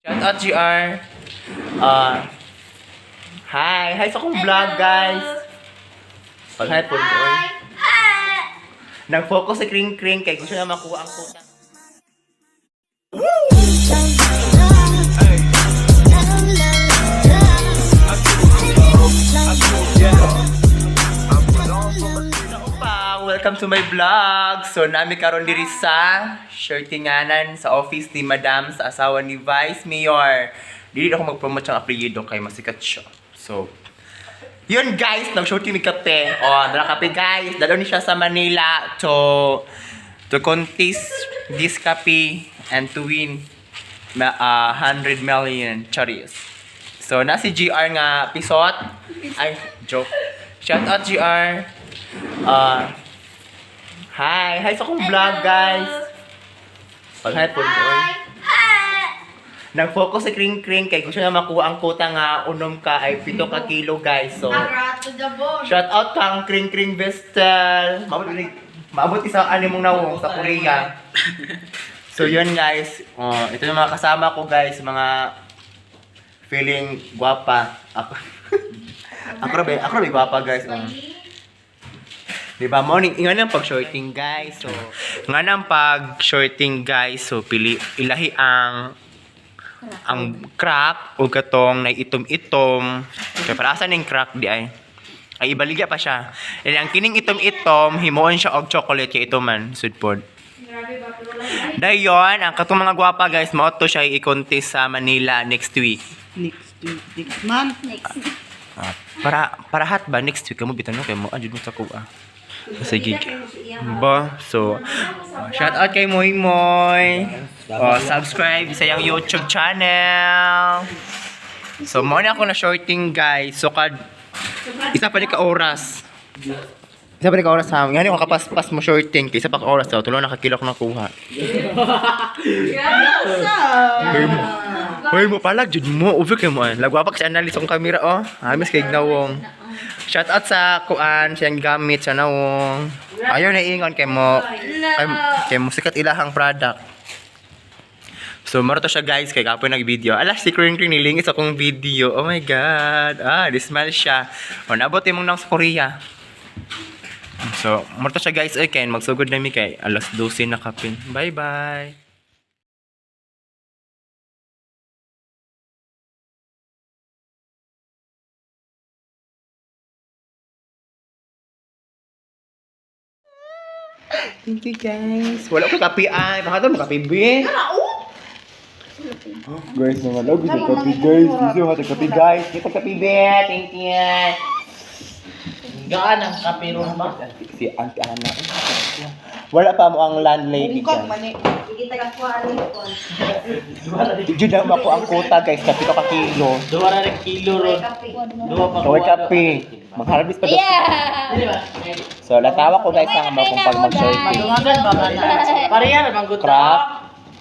Shout out GR. Hi! Hi sa akong vlog, guys! Pag hi po. Hi! Nag-focus si Kring Kring kay gusto niya makuha ang kuta. Pa, welcome to my vlog. So nami karon diri sa shirtinganan sa office ni Madam sa asawa ni Vice Mayor. Dili ako mag-promote siyang apelyido kay masikat siya. So, yun guys, nag-shorting mi kape. Oh, dala kape guys. Dalo ni siya sa Manila to contest this kape and to win 100 million charis. So, na si GR nga pisot. Ay, joke. Shout out GR. Hi. Hi sa akong vlog, guys. Pag hi po. Hi! Nag-focus si Kring Kring kay gusto niya makuha ang kuta nga unom ka ay 7 ka kilo, guys. So, Arat to the bone. shout out kang Kring Kring Vestel. Maabot maabot isa ani mong nawong sa Korea. So yun guys, oh, ito yung mga kasama ko guys, mga feeling guwapa. Ako ako ra ba gwapa guys. Oh. Di ba morning nga nang pag-shorting guys. So nga nang pag-shorting guys. So pili ilahi ang crack o katong na itom-itom. Kay para asa ning crack di ay? Ay ibaligya pa siya. And ang kining itom-itom, himuon siya og chocolate kay ito man, sudpod. Grabe ba? Pero wala. Dayon, ang katong mga gwapa guys, mao to siya i-contest sa Manila next week. Next week, next month. Next. Ah, para hat ba next week kamo bitan no kay mo adjud mo sa kuha. Sige. Ba, so oh, shout out kay Moy Moy. Oh, subscribe sa iyang YouTube channel. So mo na ako na shorting guys. So kad isa pa ni ka oras. Isa pa ni ka oras ha. Ngani ko kapaspas mo shorting kay isa pa ka oras so tulo na ka kilo ko nakuha. Hoy mo. Hoy mo pala jud mo over kay mo. Ah. Lagwapak sa analyst akong camera oh. Amis kay nawong. Shout out sa kuan siyang gamit sa nawong. Ayaw na ingon kay mo. Kay, kay mo sikat ilahang product. So maro to siya guys kay kapoy nag-video. Ala si Kring Kring nilingis akong video. Oh my god. Ah, di smile siya. O nabot imong nang sa Korea. So, maro to siya guys. Ay, kay magsugod na mi kay alas 12 na kapin. Bye bye. Thank you guys. Wala ko kape ay. Baka to makape be. Oh, guys, mga love, gusto kape guys. Gusto mo kape guys. Kita kape be. Thank you. Gaan ang kape ron ba? Si Auntie Ana. Wala pa mo ang landlady Bungkag guys. man eh. Sige, taga-kuha rin ko. Jud na ako ang quota guys, kape ka kilo. 2 na kilo ron. Duha pa Kaway kape. Magharvest pa daw. Yeah! So, natawa ko guys ang mga kung pag mag-shorting. Dungagan ba ka na? Pareha na bang guta? Crap.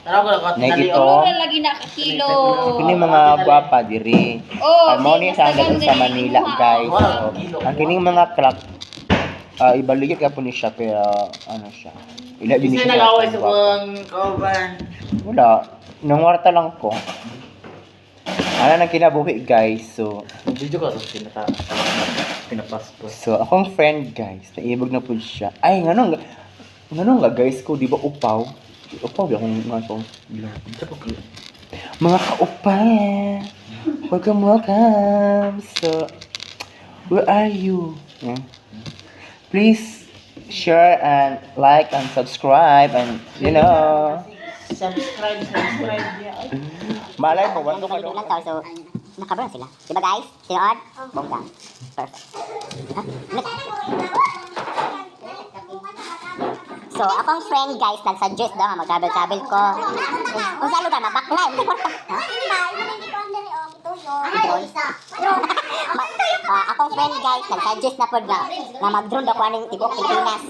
Tara ko lang Na ito. Mura lagi na ka kilo. Kini mga gwapa diri. Oh, Ang mo ni sa mas sa Manila guys. So, ang kining mga crack ibaligit ka po ni siya pero ano siya. Ila din Kasi siya. nag-away sa gwapa. buong kauban. Wala. Nangwarta lang ko. Ano nang kinabuhi guys. So, Video ko ito pinata. Pinapasto. so akong friend guys, naibog na po siya. Ay, ngano ngano nga guys ko, di ba upaw? Upaw ba akong nga akong Mga kaupa! Welcome, welcome! So, where are you? Please share and like and subscribe and you know. Subscribe, subscribe niya. Malay mo, wato ka Ilang tao, so nakaburn sila. Di ba guys? Tinuod? Bongga. Perfect. Ha? Look. So, akong friend guys, nag-suggest daw nga mag-travel-travel ko. Kung sa lugar, mabaklay. Hindi kwarta. Ha? Drone? Akong friend guys, nag-suggest na po nga na mag-drone daw ko aning tibuok Pilipinas.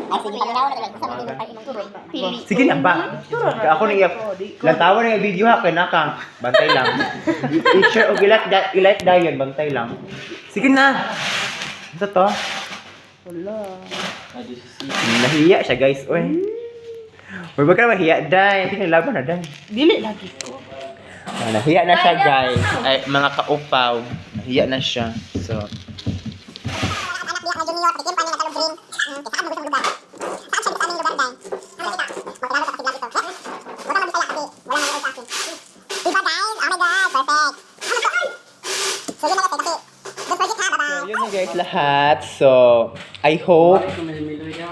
Ay, sige, paminaw na talaga. Sa imong Pili. Sige na ba? Kaya ako na Lantawan na yung video ha, kaya naka. Bantay lang. I-share o i-like, i-like dayon, bantay lang. Sige na! Ano to? Wala. Nahiya siya guys, oy. Uy, wag ka na mahiya, day. Hindi laban na, day. Dili lagi ko. Ah, nahiya na siya, guys. Ay, mga kaupaw. Nahiya na siya. So, Anak biyak na junior, patikim pa niya na green. Saan mo gustong lugar? Saan siya gusto aming lugar, day? Ano kita? Magkilala sa kasigla ito. Wala man Bisaya kasi wala man sa akin. Diba, guys? Oh my God, perfect. Ano to? So yun na kasi don't forget ha, bye-bye. So, yun na guys lahat. So, I hope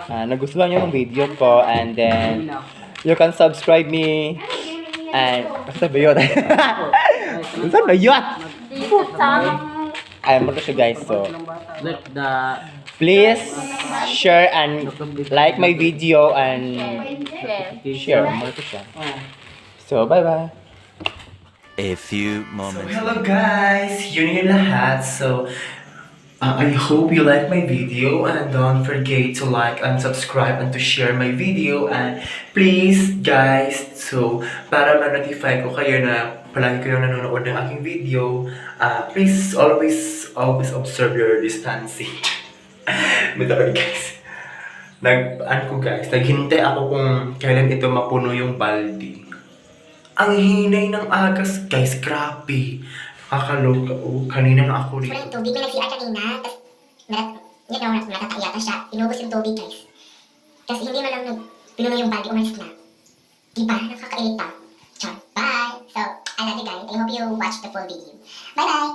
nagustuhan niyo yung video ko and then you can subscribe me and basta ba yun? Saan ba yun? Dito sa amang Ay, mo siya, guys. So, Let the please share and like my video and share. share. Mo siya. So, bye-bye. A few moments So, hello guys! Yun yung lahat. So, I hope you like my video and don't forget to like and subscribe and to share my video and please, guys, so para ma-notify ko kayo na palagi kayong nanonood ng aking video, please always, always observe your distancing. But guys, ano ko guys, naghintay ako kung kailan ito mapuno yung balde. Ang hinay ng agas, guys, grabe. Nakakaloka. Oh, kanina na ako Wala rito. yung tubig. May nag-CR kanina. Tapos, natata yata siya. Inubos yung tubig, guys. Tapos, hindi man lang pinuno yung balde, umalis na. Diba? Nakakairita. Char. Bye! So, I love you guys. I hope you watch the full video. Bye-bye!